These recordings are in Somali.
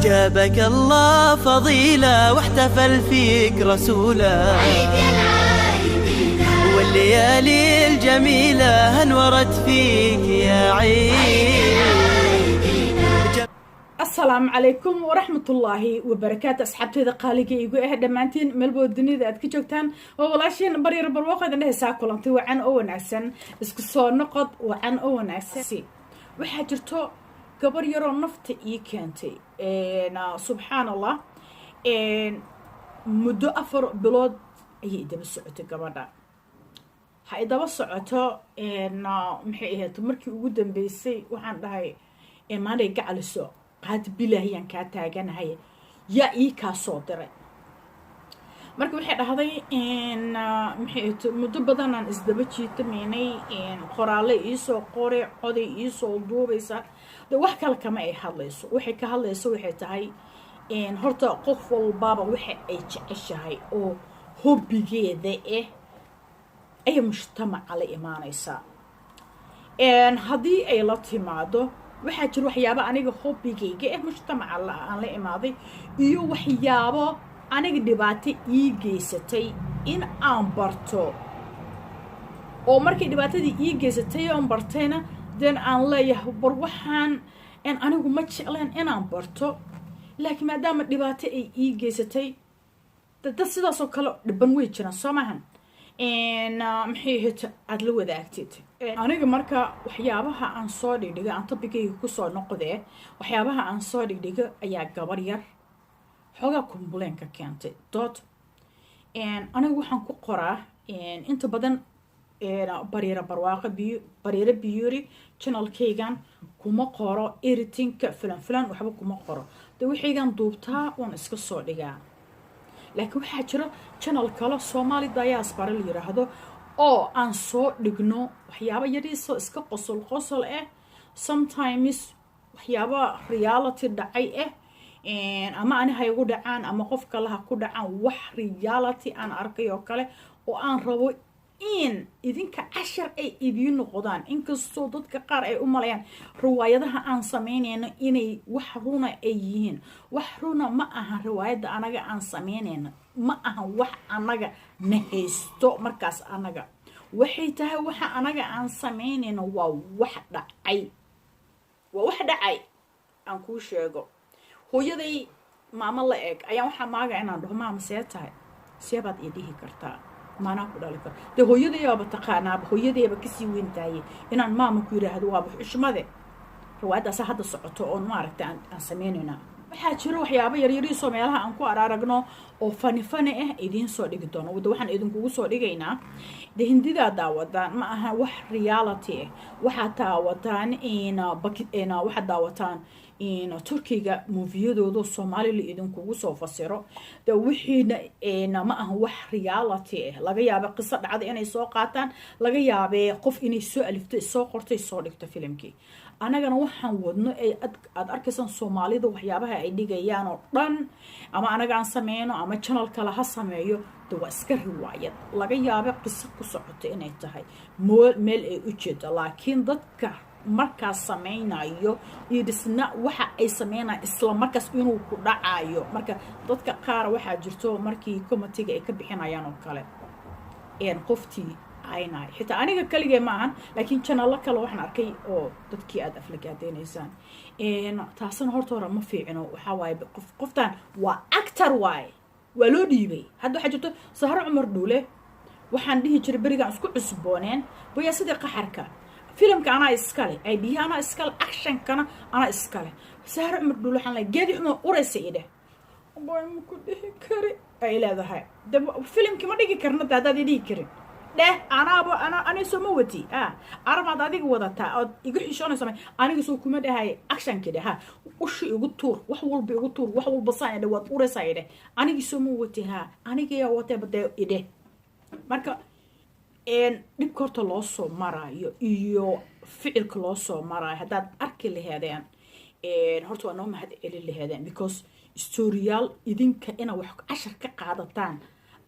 جابك الله فضيلة واحتفل فيك رسوله، والليالي الجميلة انورت فيك يا عيد. Asalaamu calaykum waraxmatullaahi wabarakaatu. Asxaabteyda qaaliga igu ah dhammaantiin, meelbood dunida aad ka joogtaan, oo walaashiin Baryar Barwaaqo idin dhehaysaa: kulantay wacan oo wanaagsan, isku soo noqod wacan oo wanaagsan. Waxaa jirto gabar yaroo nafta ii keentay, subxaan Allah, muddo 4 bilood ayay idaba socotay gabadha. Ha idaba socoto, maxay ahayd markii ugu dambeysay waxaan dhahay: "Maanay gacaliso, qaadi bilaahiyaan kaa taaganahay, yaa ii kaa soo diray?" Marka waxay dhahday, maxay ahayd, muddo badanaan isdaba jiitamaynay, qoraalle iisoo qoray, coday iisoo duubaysa. De wax kale kama ay hadlayso, waxay ka hadlayso waxay tahay, horta qof walbaba waxa ay jeceshahay oo hobbigeeda ah ayay mujtamaca la imaanaysaa. Haddii ay la timaado, waxaa jira waxyaabo aniga hobbigayga eh mujtamaca aan la imaaday iyo waxyaabo aniga dhibaato ii geysatay in aan barto, oo markay dhibaatadii ii geysatay oon bartayna, den aan leeyahay bar waxaan anigu ma jecleen inaan barto, laakiin maadaama dhibaato ay ii geysatay. Dad sidaasoo kale dhiban way jiraan, soo maahan? Maxay ahayd, aada la wadaagtid aniga. Marka waxyaabaha aan soo dhigdhigo, aan topicgayga kusoo noqdee, waxyaabaha aan soo dhigdhigo ayaa gabar yar xoogaa complain ka keentay dood. Aniga waxaan ku qoraa inta badan Bariira Barwaaqo biyo, Bariiro Beauty channelkaygan kuma qoro editingka filan filan, waxba kuma qoro. De waxaygan duubtaa, waan iska soo dhigaa. Laakiin waxaa jira channel kale, Soomaali Diaspora la yiraahdo, oo aan soo dhigno waxyaabo yariisoo iska qosol qosol ah, sometimes waxyaaba reality dhacay ah, ama ani ha igu dhacaan ama qof kale ha ku dhacaan, wax reality aan arkay oo kale oo aan rabo in idinka cashar ay idiin noqdaan. Inkastoo dadka qaar ay u malayaan riwaayadaha aan sameynayno inay wax runa ay yihiin, wax runa ma aha. Riwaayadda anaga aan sameynayno ma aha wax anaga na haysto. Markaas anaga waxay tahay, waxa anaga aan sameynayno waa wax dhacay, waa wax dhacay. Aan kuu sheego, hooyaday maamo la eg ayaan waxaa maaga inaan dhaho: "Maama, see tahay? See baad ii dhihi kartaa? Maanaa ku dhali karo?" Dee hooyadayaaba taqaanaaba, hooyadayaba kasii weyntaayey inaan maama ku yidhaahdo, waaba xushmade. Riwaayaddaasa hadda socoto oon maaragtay aan sameynaynaa. Waxaa jiro waxyaabo yaryariisoo meelaha aan ku araragno oo funny funny ah, idiin soo dhigi doono. Wada waxaan idinkugu soo dhigaynaa de hindidaa daawadaan, ma aha wax reality ah. Waxaad daawataan, waxaad daawataan Turkiga movieyadooda Soomaali la idinkugu soo fasiro. De wixiina ma aha wax reality ah. Laga yaaba qiso dhacda inay soo qaataan, laga yaabee qof inay soo alifto, soo qortay, soo dhigto filimkii. Annagana waxaan wadno ee aada arkaysaan, Soomaalida waxyaabaha ay dhigayaan oo dhan, ama anaga aan sameyno ama channel kale ha sameeyo, de waa iska riwaayad. Laga yaabo qiso ku socoto inay tahay, meel ay u jeedo, laakiin dadka markaas sameynayo iyo dhisna waxa ay sameynaya isla markaas inuu ku dhacayo. Marka dadka qaar waxaa jirto markii commentiga ay ka bixinayaan oo kale qoftii aynay xitaa aniga kaligee ma ahan, laakiin channelo kale waxaan arkay oo dadkii aada aflagaadeynaysan. Taasna horta hore ma fiicino. Waxaa waaye, qof qoftan waa actor waaye, waa loo dhiibay. Hadda waxaa jirto Sahro Cumar Dhuule, waxaan dhihi jiray berigaan isku cusbooneen baya sidii qaxarka filimka anaa iskale, idea anaa iskale, actionkana anaa iskale. Sahro Cumar Dhuule waxaan lehay: "Geedi xumo uraysa idheh." "Boy, ma ku dhihi kari," ay leedahay. De filimkii ma dhigi karna. De haddaad i dhihi karin dheh, anaaba ana ani soo ma wati a armaad adiga wadataa ood iga xishoonaysa. Aniga soo kuma dhahay actionkii dheh? Ha, ushi igu tuur, wax walba igu tuur, wax walba saan idheh, waad uraysaa idheh. Anigii soo ma wati? Ha, anigayaa wateeba dee idheh. Marka dhibka horta loo soo maraayo iyo ficilka loo soo maraayo haddaad arki laheedeen, horta waa noo mahad celin laheedeen, because storyyaal idinka inaad wax cashar ka qaadataan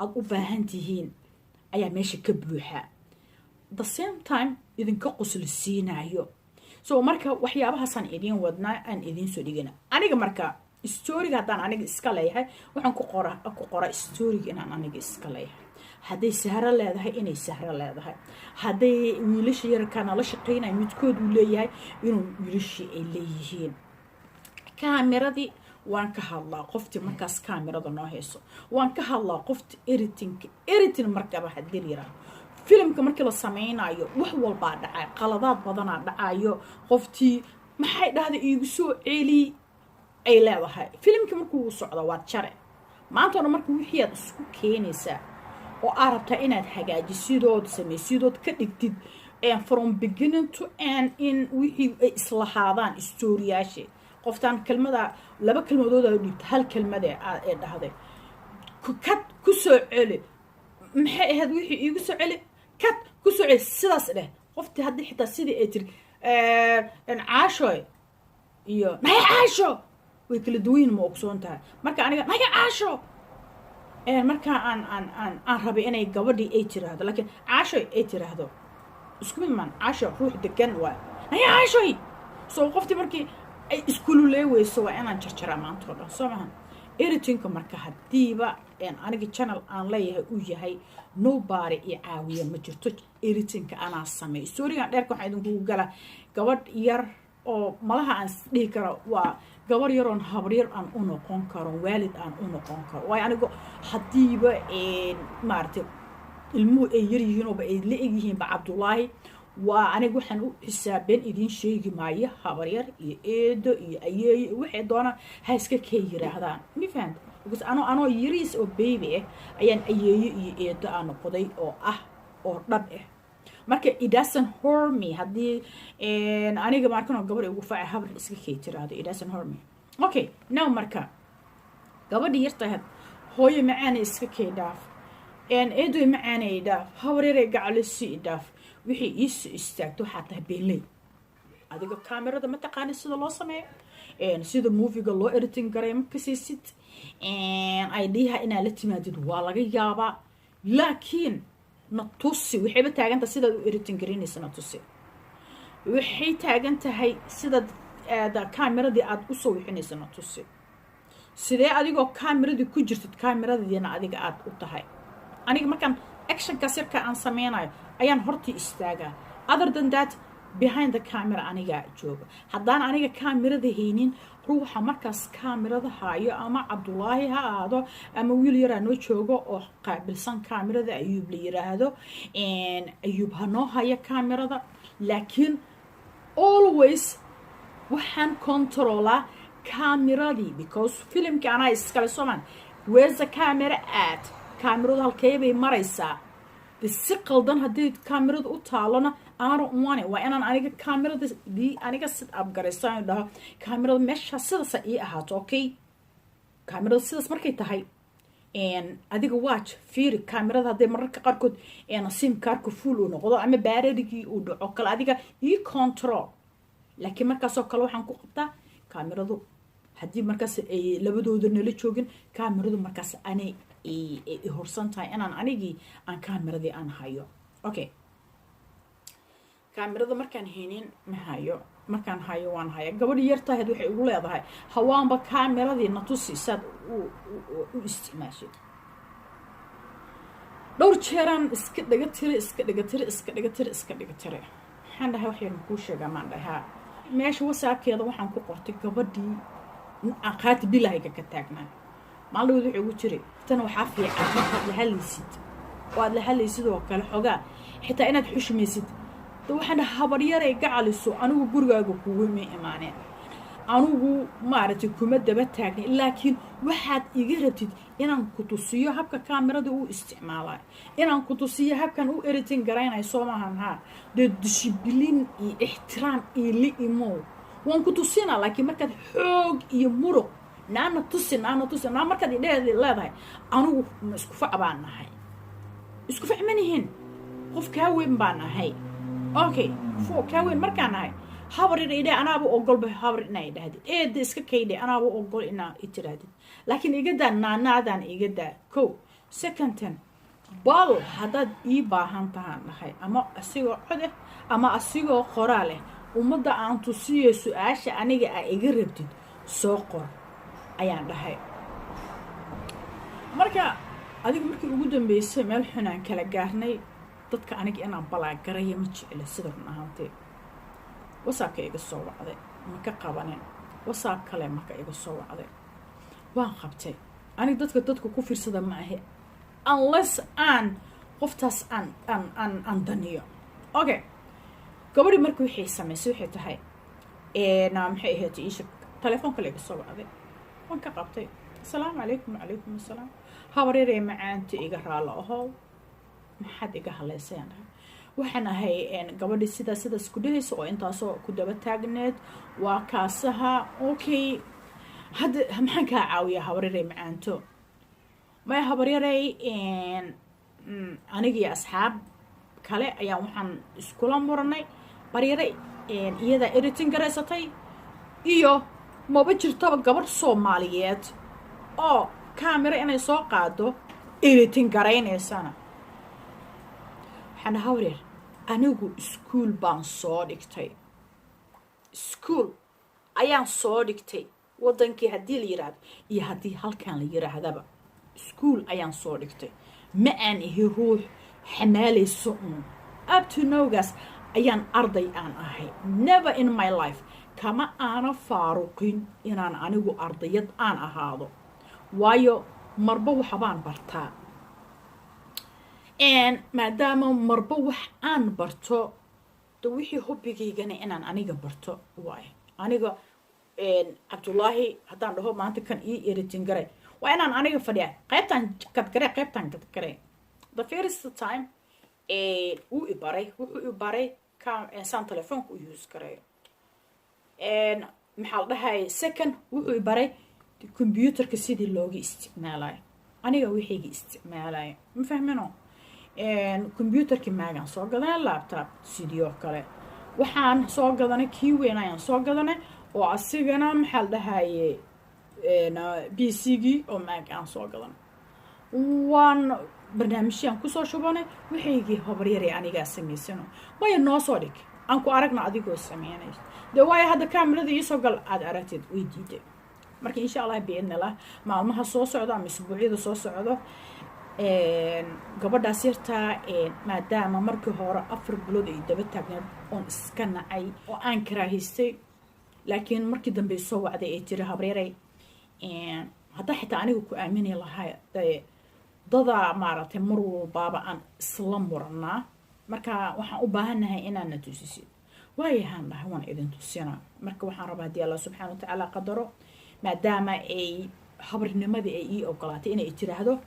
aada u baahan tihiin ayaa meesha ka buuxa, the same time idinka qosli siinayo. So marka waxyaabahaasaan idiin wadnaa, aan idiin soo dhigana. Aniga marka storyga haddaan aniga iska leeyahay, waxaan ku qora storyga inaan aniga iska leeyahay. Hadday Sahro leedahay, inay Sahro leedahay. Hadday wiilasha yarkaa nala shaqeynaya midkood uu leeyahay, inuu wiilashii ay leeyihiin. Kaamiradii waan ka hadlaa, qoftii markaas kaamirada noo hayso waan ka hadlaa, qofti editingka. Editing markaba haddii la yiraahdo, filimka markii la sameynayo wax walbaa dhacay, qaladaad badanaa dhacayo. Qoftii maxay dhahday, "Iigu soo celi," ay leedahay. Filimkii markuu socdo waad jare maanta o dhan. Marka wixii aad isku keenaysaa oo aad rabtaa inaad hagaajisidood samaysidood ka dhigtid from beginning to end in wixii ay islahaadaan storyyaasha. Qoftaan kelmada, laba kelmadood aa dhiibta, hal kelmade ee dhahday, "Cut, ku soo celi." Maxay ahayd wixii? "Iigu soo celi." "Cut, ku soo celi." Sidaas dheh. Qoftii haddii xitaa sidii ay tiri, "Caashoy" iyo "Naya caasho" way kala duwan yihin, ma ogsoon tahay? Marka aniga "Naya caasho" markaa aan rabay inay gabadhii ay tiraahdo, laakiin "Caashoy" ay tiraahdo isku mid maan. Caasho ruux degan waay, "Naya caashoy." So qoftii markii ay iskululee weyso, waa inaan jarjaraa maanta o dhan, soo maha? Editingka marka haddiiba aniga channel aan leeyahay uu yahay, nobody i caawiya ma jirto. Editingka anaa sameey. Storygan dheerka waxaa idinkugu gala gabadh yar oo malaha aan dhihi karo waa gabar yaroon habaryar aan u noqon karo, waalid aan u noqon karo. Waayo, anigo haddiiba maaragtay ilmuhu ay yar yihiin ooba ay la eg yihiinba Cabdullaahi, waa aniga waxaan u xisaabeen idiin sheegi maayo. Habaryar iyo eedo iyo ayeeyo, waxay doonaan ha iska kay yiraahdaan, ma fahanta? Because anoo yariis oo baby ah ayaan ayeeyo iyo eedo aan noqday oo ah oo dhab ah. Marka it doesn't hurt me haddii aniga markanoo gabar igu faca habar iska kay tiraahdo. It doesn't hurt me. Okay, now marka gabadhii yartahayd, "Hooyo macaana iska kay dhaaf, eedoy macaana i dhaaf, habaryare gacalisi i dhaaf," wixii iisoo istaagto, "Waxaa tahay beenley adiga. Kaamirada ma taqaani sida loo sameeyo, sida moviega loo editing garay ma kasaysid. Ideaha inaad la timaadid waa laga yaabaa, laakiin na tusi." Waxayba taagan tahay sidaad u editing garaynaysa na tusi. Waxay taagan tahay sidaad kaamiradii aada usoo wixinaysa na tusi. Sidee adigoo kaamiradii ku jirtid, kaamiradiina adiga aada u tahay? Aniga markaan actionkaas yarka aan sameynayo ayaan hortii istaagaa. Other than that, behind the camera anigaa jooga. Haddaan aniga kaamirada haynin, ruuxa markaas kaamirada haayo, ama Cabdulaahi ha ahaado ama wiil yaraa noo joogo oo qaabilsan kaamirada, Ayuub la yiraahdo, Ayuub ha noo haya kaamirada. Laakiin always waxaan controlaa kaamiradii, because filimkii anaa iskale, soomaan? Where's the camera at? Kaamiradu halkee bay maraysaa? De si qaldan haddii kaamirada u taalona, aana one waa inaan aniga kaamiradii aniga sit up garayso, aan dhaho kaamirada meesha sidaasa ii ahaato. Okay, kaamirada sidaas markay tahay, adiga watch, fiiri kaamirada. Hadday mararka qaarkood SIM cardka full uu noqdo ama batterygii uu dhaco kale, adiga ii control. Laakiin markaasoo kale waxaan ku qabtaa kaamiradu, haddii markaas ay labadooda nala joogin, kaamiradu markaas anay horsan tahay inaan anigii aan kaamiradii aan hayo. Okay, kaamirada markaan haynin ma hayo, markaan hayo waan haya. Gabadhi yartahayd waxay igu leedahay, "Hawaanba kaamiradii na tusi saad u isticmaashid." Dhowr jeeraan iska dhaga tiri, iska dhaga tiri, iska dhaga tiri, iska dhaga tiri. Waxaan dhahay, "Wax yar makuu sheegaa?" Maan dhahay, "Haa." Meesha WhatsAppkeeda waxaan ku qortay gabadhii aan qaati bilahayga ka taagnaa. Maalin wuxuu igu jiri, tan waxaa fiican markaad la hadlaysid oo aad la hadlaysid oo kale xogaa xitaa inaad xushmaysid. De waxaan dhaha, "Habaryaray gacaliso, anigu gurigaaga kuguma imaaneen, anigu maaragtay kuma daba taagnay, laakiin waxaad iga rabtid inaan ku tusiyo habka kaamirada u isticmaalayo, inaan ku tusiyo habkan u editing garaynayo, soo maahan? Haa." Dee discipline iyo ixtiraam iyo li imow, waan ku tusinaa. Laakiin markaad xoog iyo muruq naana tusi, naana tusi, naa markaad idheed leedahay, anigu ma isku fac baan nahay? Isku fac ma nihin. Qof kaa weyn baan ahay. Okay, fo kaa weyn markaan nahay, habar ina idhe, anaaba ogolba. Habar inaa idhahdid, eeda iska kaydhe, anaaba ogol inaa itirahdid, laakiin igadaa naanaadaan, igadaa ko secondtan. Bal haddaad ii baahan tahaan dhahay, ama asigoo cod ah ama asigoo qoraal ah. Ummadda aan tusiyo su-aasha aniga aa iga rabtid soo qor, ayaan dhahay. Marka adiga markii ugu dambeysay meel xunaan kala gaarnay. Dadka aniga inaan balaagarayo ma jecla sida run ahaantee. WhatsAppka iga soo wacday, ma ka qabanin. WhatsApp kale marka iga soo wacday, waan qabtay. Aniga dadka ku fiirsada ma ahi unless aan qoftaas aan daniyo. Okay, gabadhii marka waxay samaysay waxay tahay, maxay ahayd iisha, telefoon kale iga soo wacday, waan ka qabtay. "Asalaamu calaykum." "Wacalaykum assalaam, habaryaree macaanta, iga raallo ahow, maxaad iga hadlaysay?" Aan dhahay, "Waxaan ahay gabadhii sidaa sidaas ku dhehaysa oo intaasoo ku daba taagneed, waa kaasaha." "Okay, hadda maxaan kaa caawiyaa, habaryarey macaanto?" "Maya habaryarey, aniga iyo asxaab kale ayaa waxaan iskula muranay Baryare iyadaa editing garaysatay iyo maba jirtaba gabarh Soomaaliyeed oo camera inay soo qaado editing garaynaysana." Waxaan dhaha, "Habaryar, anigu iskuul baan soo dhigtay, iskuul ayaan soo dhigtay. Waddankii haddii la yiraahdo iyo haddii halkan la yiraahdaba, iskuul ayaan soo dhigtay. Ma aan ihi ruux xamaalayso uun. Up to now-gaas ayaan arday aan ahay. Never in my life kama aana faaruqin inaan anigu ardayad aan ahaado, waayo marba waxbaan bartaa. Maadaama marba wax aan barto, de wixii hobbigaygana inaan aniga barto waayo. Aniga Cabdullaahi haddaan dhaho maanta kan ii editing gare, waa inaan aniga fadhiya, qaybtaan kadgare, qaybtaan kadgare." The first time wuu i baray, wuxuu i baray saan telefoonka u use gareeyo. Maxaa la dhahay, second wuxuu i baray computerka sidii looga isticmaalayo. Aniga wixayga isticmaalayo, ma fahmino? Computerkii maagaan soo gadanay, laptop sidii oo kale waxaan soo gadanay, kii weyn ayaan soo gadanay oo asigana, maxaa la dhahaye, PC-gii oo Mac aan soo gadanay, waan barnaamijyaan kusoo shubanay waxaygii. "Habaryare, anigaa samaysano." "Maya, noo soo dhig, aan ku aragna adigoo sameynayso." Dee waayo, hadda camerada iisoo gal aada aragteed, way diiday. Marka insha Allah biidnillah maalmaha soo socdo ama isbuucyada soo socdo, gabadhaas yartaa, maadaama markii hore 4 bilood ay daba taagneed oon iska nacay oo aan karaahaystay, laakiin markii dambe soo wacday ee tiri, "Habreeray, haddaa xitaa aniga ku aamini lahaa, dee dadaa maaragtay mar walbaaba aan isla muranaa, marka waxaan u baahannahay inaadna tusisid." "Waayahaan," dhahay, "waan idin tusinaa." Marka waxaan rabaa haddii Allah subxaana watacaala qadaro, maadaama ay habarnimadii ay ii ogolaatay inay tiraahdo,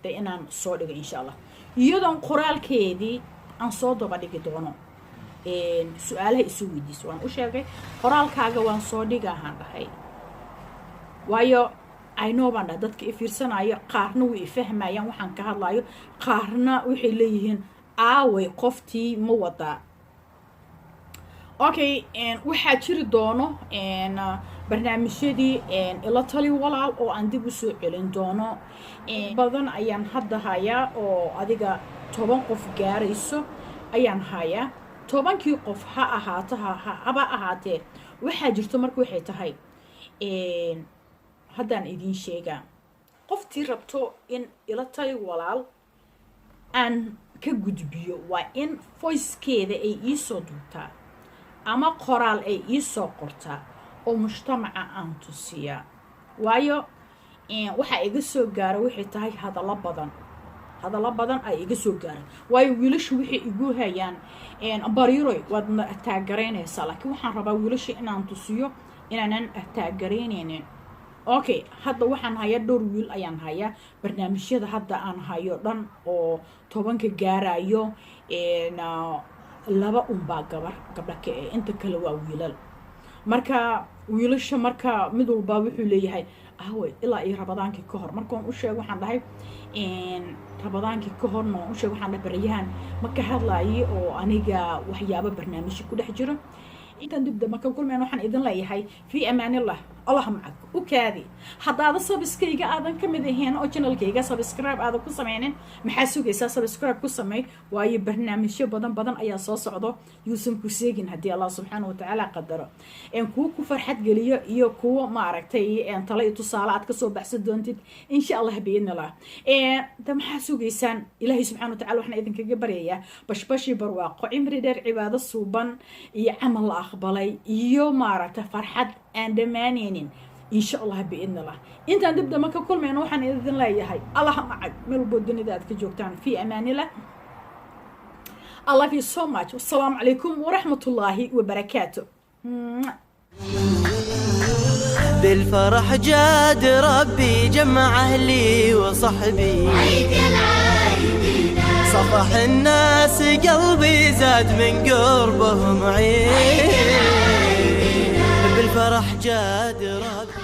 de inaan soo dhigo insha Allah, iyadoon qoraalkeedii aan soo daba dhigi doono su-aalaha isu weydiisa. Waan u sheegay, "Qoraalkaaga waan soo dhigahaan," dhahay, "waayo aynoo," baan dhahay, "dadka i fiirsanayo qaarna way i fahmayaan waxaan ka hadlayo, qaarna waxay leeyihiin aaway qoftii ma wadaa." Okay, waxaa jiri doono barnaamijyadii ila tali walaal oo aan dib usoo celin doono. Badan ayaan hadda hayaa oo adiga 10 qof gaarayso ayaan hayaa. 10-kii qof ha ahaato, haba ahaatee, waxaa jirto marka waxay tahay haddaan idiin sheegaa, qoftii rabto in ila tali walaal aan ka gudbiyo waa in voicekeeda ay iisoo duubtaa ama qoraal ay iisoo qortaa oo mujtamaca aan tusiyaa, waayo waxaa iga soo gaara waxay tahay hadallo badan, hadallo badan ay iga soo gaara, waayo wiilashu waxay igu hayaan, "Bariiroy, waadna ataagaraynaysaa." Laakiin waxaan rabaa wiilasha inaan tusiyo inaanan ataagaraynaynin. Okay, hadda waxaan hayaa dhowr wiil ayaan hayaa. Barnaamijyada hadda aan hayo dhan oo 10-ka gaarayo, laba unbaa gabar gabdha ka eh, inta kale waa wiilal. Marka wiilasha marka mid walbaa wuxuu leeyahay, "Ahwey ilaa iyo Ramadaankii ka hor?" Markaan u sheeg waxaan dhahay Ramadaankii ka horna waan u sheeg, waxaan dhahay baryahan ma ka hadlaayay oo aniga waxyaabo barnaamijyo ku dhex jiro. Intaan dib damba ka kulmeen, waxaan idin leeyahay fii amaanillah. Allah macag u kaadi. Haddaada subscribe-kayga aadan ka mid ahayn oo channelkayga subscribe aadan ku sameynin, maxaa sugaysaa? Subscribe ku samey, waayo barnaamijyo badan badan ayaa soo socdo. Yuusan ku seegin haddii Allah subxaana watacaala qadaro kuwo ku farxad geliyo iyo kuwo maaragtay talo iyo tusaale aad kasoo baxsan doontid, insha Allah biidnillah. Da maxaa sugaysaan? Ilaahay subxana watacala waxaan idinkaga baryayaa bashbashi, barwaaqo, cimri dheer, cibaado suuban iyo camal la aqbalay iyo maaragtay farxad aan dhammaanaynin, insha Allah biidnillah. Intaan dib damba ka kulmayno, waxaan idin leeyahay Allah macag meel walboo dunida aad ka joogtaan. Fi amaanillah. I love you so much. Wassalaamu calaykum waraxmatullaahi wabarakaatu. بالفرح جاد ربي جمع أهلي وصحبي، صفح الناس قلبي زاد من قربهم عيد. بالفرح جاد ربي.